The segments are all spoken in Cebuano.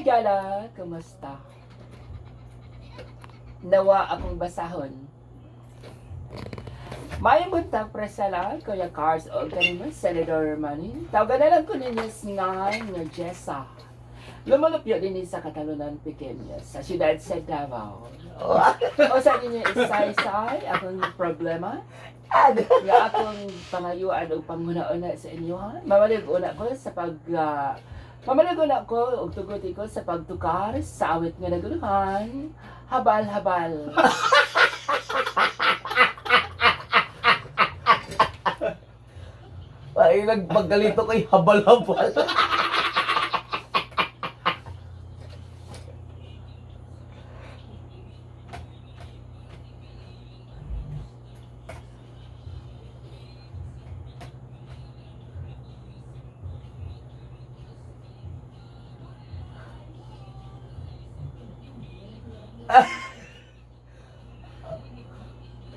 Higala, kamusta? Nawa akong basahon. Maayong buntag, Priscilla, Kuya Cars, o kanino, Senator Manny. Tawagan na lang ko ninyo nga nga Jessa. Lumalupyo din sa Katalunan, Pequeño, sa siyudad sa Davao. O sa ninyo isay-say akong problema, nga akong pangayuan og panghuna-una sa inyo ha. Mamalig una ko sa pag mamalig una ko og tuguti ko sa pagtukar sa awit nga naguluhan. Habal-habal. Ay, nagpagkalito kay habal-habal.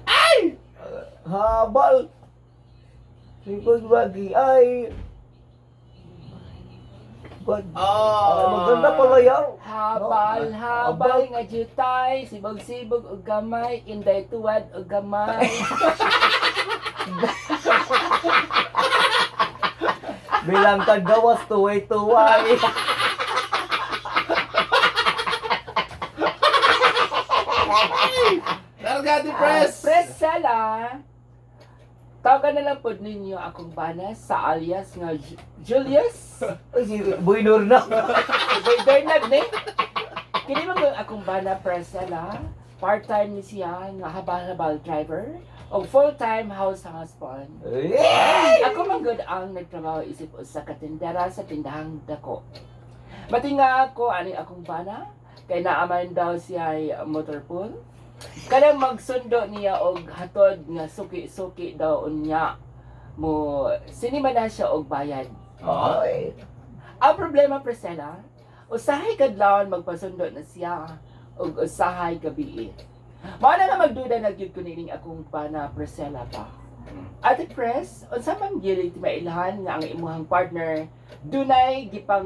Ay! Habal! Sipag bagi ay. Bag, Oh. ay, maganda pala yan. Habal, habal nga jutay, sibog-sibog og gamay, inday tuwad og gamay. Bilang kagawas tuway-tuway. Larga, Ate Pres! Priscilla, tawagan na lang po ninyo akong bana sa alias nga Julius. Ay, si Boy Nurna. Boy Bernard ni. Kini man ko akong bana Priscilla, part-time ni siya nga habal-habal driver o full-time house husband. Eh! Ako man gud ang nagtrabaho isip usa ka tindera sa tindahang dako. Matinga ako ani akong bana kay naaman daw siya ay motor pool. Kanang magsundo niya og hatod nga suki-suki daw unya mo sinima na siya og bayad. Ay. Ang problema, Priscilla, usahay kadlawon magpasundo na siya ug usahay gabi. Mao na nga magduda na gyud ko nining akong pana Priscilla pa. Ate Pres, unsa man gyud mailhan nga ang imuhang partner dunay gipang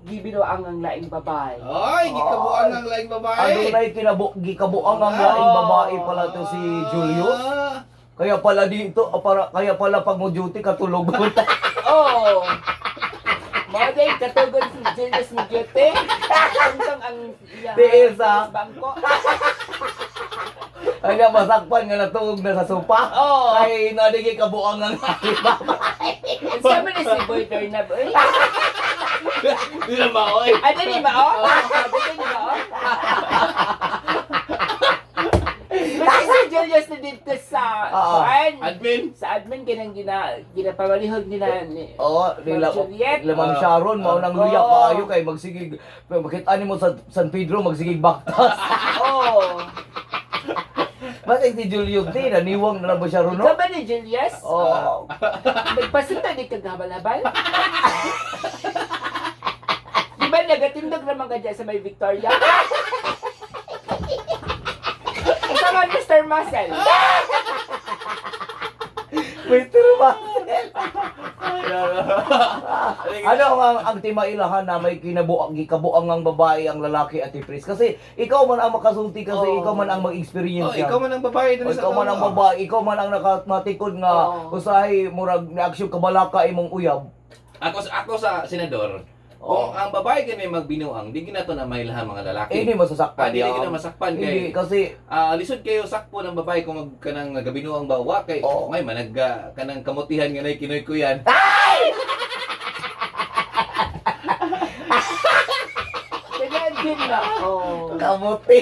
gibiro ang laing babae? Ay, gikabuan ng laing babae. Ano na gikabuang ang laing babae pala to si Julius? Ah. Kaya pala dito, para, kaya pala pag mo duty katulog mo. Oh. Mao day katugon si Julius Mugyote. Tungtong ang iya Tiis, ah. bangko. Ay nga masakpan nga natulog na sa sopa. Oh. Kay nadigi kabuang ang laing babae. Unsa man ni si Boy Bernab oy? Di na maoy. Ano ni mao? Ano ni mao? Basta si Julius na dito sa Oo. kuan. Admin. Sa admin kinang ginapamalihog nila ni Oo, nila, Ma'am Juliet. nila Ma'am Sharon, mao nang luya Oo. kaayo kay magsigig makita nimo sa San Pedro magsigig baktas. Oh. Basta si Julius di naniwang na lang ba siya ron, no? Ikaw ba ni Julius? Oo. Nagpasunta di kag habal-habal? Di ba nagatindog naman ka dyan sa may Victoria? Ikaw nga, Mr. Muscle. Mr. Muscle. Ano ang timailahan na may kinabuang gikabuang ang babae ang lalaki at Pris? Kasi ikaw man ang makasulti kasi Oo. ikaw man ang mag-experience Oh, ikaw man ang babae O, dun sa ikaw man ang tawa. babae, ikaw man ang nakamatikod nga Oo. usahay murag na-action kabalaka imong uyab. Ako sa senador. Oo. Kung ang babae kani magbinuang, di ginato na mailahan mga lalaki. Eh, hindi masasakpan. Ah, dili gina masakpan kay Hindi kasi lisod kayo sakpo ng babae kung mag kanang gabinuang ba wa kay Oo. may manag kanang kamutihan nga nay kinoy ko yan. Kaya din na. Oh. kamuti.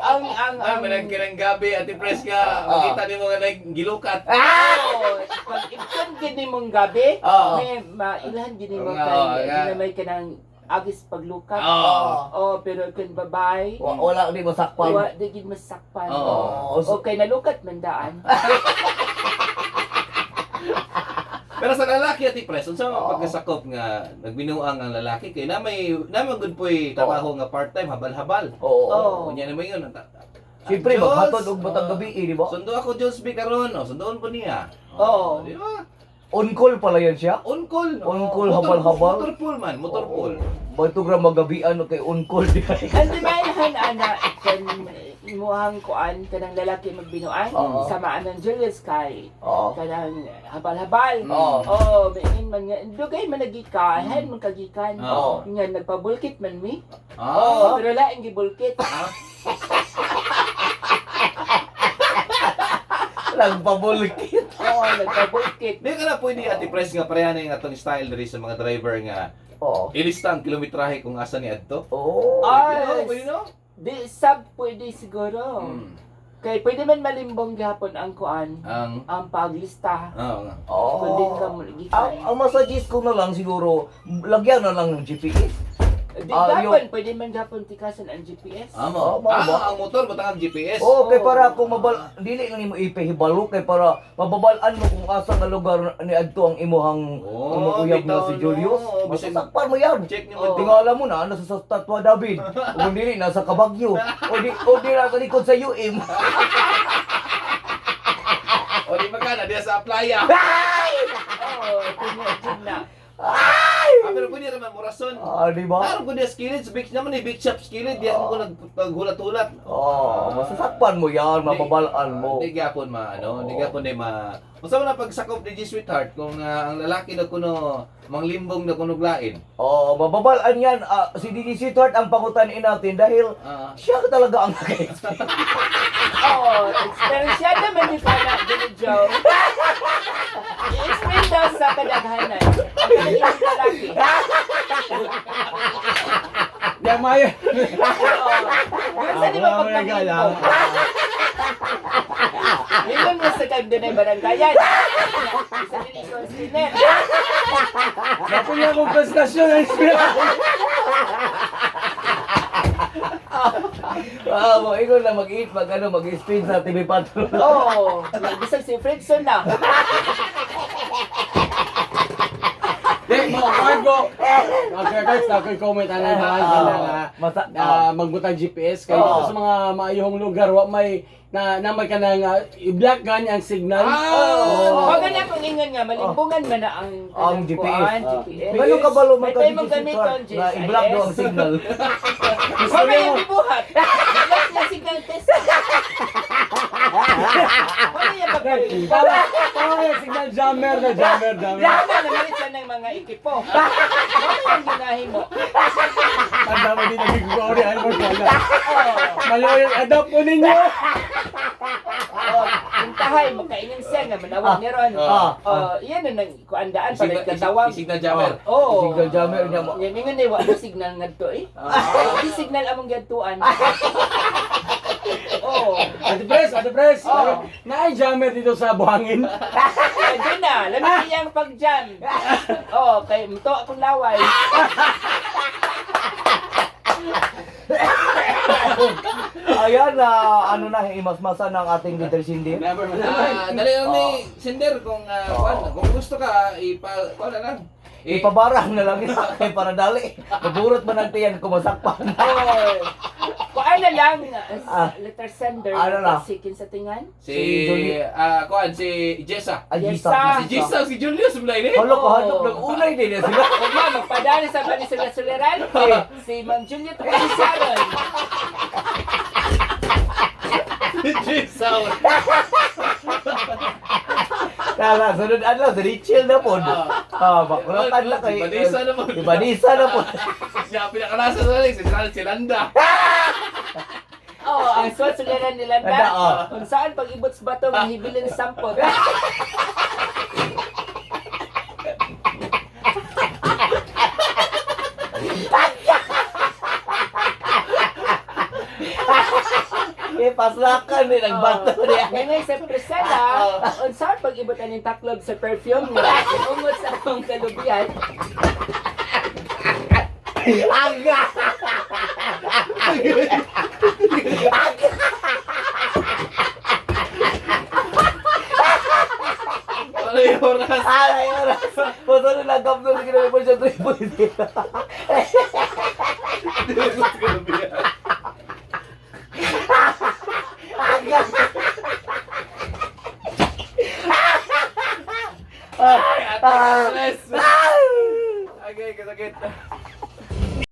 Ang Ay, manag kanang gabi ati pres nga Oo. makita nimo nga nay gilukat. Oh, pag ikon gid ni mong gabi, Oo. may mailhan gid nimo Oo, kay nga. di na may kanang agis paglukat. Oo. Oh, pero kun babae, Wala di masakpan. wa di gid masakpan. Oo. Oo. So, Okay, nalukat man daan. Pero sa lalaki ati pres, unsa man Oo. pagkasakop nga nagbinuang ang lalaki kay na may na may good po'y trabaho nga part-time habal-habal. oo. Oo. Unya na mo yun. Siyempre, Jules, maghatod og matag oh, gabi, eh, di ba? Sundo ako Jules B karon, oh, sundoon po niya. Oo. Di ba? On call pala yan siya? On call. On call, Motor- habal-habal. Motor pool man, motor pool. Bato gra magabian kay on call di ay. Ang timailhan ana kan imuhang kuan kanang lalaki magbinuan Oo. sama anang Julius kay Oo. kanang habal-habal. Oo. Oh, maingin man nga dugay man nagika, hen man kagikan. Oo. Nga nagpabulkit man mi. Ah. Oh, pero laing gibulkit. Nagpabulkit. Oo, nagpabulkit. Di ka na pwede Ate Pres nga pareha na yung atong style diri sa mga driver nga Oo. ilista ang kilometrahe kung asa ni adto. Oo. Ah, Pwede no, pwede no? Di sab pwede siguro. Kay pwede man malimbong gihapon ang kuan, Ang ang paglista. oo nga. Oo. Kung din ka mo Ang, gikan. ang masuggest ko na lang siguro, lagyan na lang ng GPS. Di ah, gapon, pwede man gapon tikasan ang GPS. Amo. Oo, mao ba? Ang motor butang ang GPS. Oo, kay para kung mabal dili lang nimo ipahibalo kay para mababalaan mo kung asa nga lugar ni adto ang imuhang Oo, imong uyab na bitaw, si Julius. no. Bisag- Masasakpan mo yan. Check nimo Oo. Tingala mo na nasa sa Statwa David. O kung dili nasa Kabagyo. O di nasa likod sa UM. O di magkana diya sa playa. Oo, tingnan na. Pero pwede raman mo rason. Ah, di ba? Karon ko diya skillet, big naman ni big shop skillet diya mo ko naghulat-hulat. Oh, masasakpan mo yan, mababalaan mo. Di gyapon ma ano, di Oo. gyapon di ma. Unsa man ang pagsakop ni G Sweetheart kung ang lalaki na kuno manglimbong na kuno lain. Oh, mababalaan yan. Ah, si DJ Sweetheart ang pangutanin natin dahil siya talaga ang naka-experience. Oo, eksperensyado man ni Pana, Billy Joe. I-explain daw sa kadaghanan. Ang kanang lalaki. Di mayo. Oo. Doon sa di ba Ah, wala, wala. pagpamimpo? Lingon mo sa kag dunay baranggayan. Isa din ikaw sinet. Napo niya akong prestasyon. Ay, Ah, mo ikaw na mag-eat, mag ano, mag-spin sa TV Patrol. Oo. Bisag si Fredson na. Di, mo bago. Okay, guys, ako'y comment anay mahal ka na nga. Masa- Na magbutang GPS kay Oo. dito sa mga maayong lugar wa may na na may kanang i-block gani ang signal. Ah! Pag ganyan kung ingon nga, malimbungan man na ang Ang GPS. kuan, GPS. Ngano kabalo man May ka tayo DJ mong Sweetheart gamiton, na i-block daw ang signal. Kung may ibibuhat, block na signal test. Kung may pagpapalimbungan. Tama, tama yung signal jammer na jammer, jammer. Tama na malit siya ng mga ikipo. Ano ang ginahin mo? Tanda mo din nagigugori ay mo wala. Oo. Mali yung adapt po ninyo. Oh, puntahay, magkaingin siya nga manawag ni Ron. Ah. Oh, iyan na nang kuandaan pa nagkatawag. Signal jammer. Oo. Signal jammer niya mo. Yan ingon ni wa mo signal ngadto eh. Di signal among gadtuan. Oo. Ate Pres, Ate Pres. Oo. Naay jammer dito sa buhangin. Ay, doon na, lamig iyang pag-jam. Oo, kay mto akong laway. Ayan na ano na imasmasa ng ating leader Cindy. Never man. Dali lang ni sender kung kuan, kung gusto ka ipa kuan na lang. Ipabarang na lang yun kay para dali. Maburot man ang tiyan kumasakpan. Oo. Kuan na lang, letter sender, Ano na? sikin sa tingan. Si Si Julie. kuan si Jessa. Ay, Yes, Gisa. ah. Si Jessa si Julius mulay ni. Halo ko hadlok nag-unay din na sila. Huwag ma, magpadali sa panisula suliran. Si Ma'am Juliet Panisaron. Jessa. Tara, sunod adlaw sa Rachel na pod. Ah, bakulatan na kay Si Vanessa na pod. Si Vanessa na pod. Siya pinakalasa sa si si Landa. Oo, ang suwat suliran nila Landa, na. oh. Kung saan pag-ibot sa bato, mahibilin sa sampot. Eh, paslakan din ang bato niya. Ngayon sa Priscilla, kung saan pag-ibot aning taklob sa perfume niya, ungot sa akong kalubian. Aga! Wala yung oras. Ay, oras. Puso na lang kapno sa ginawa mo siya 3.0. Aga! Ay, Stress. Okay, kasakit.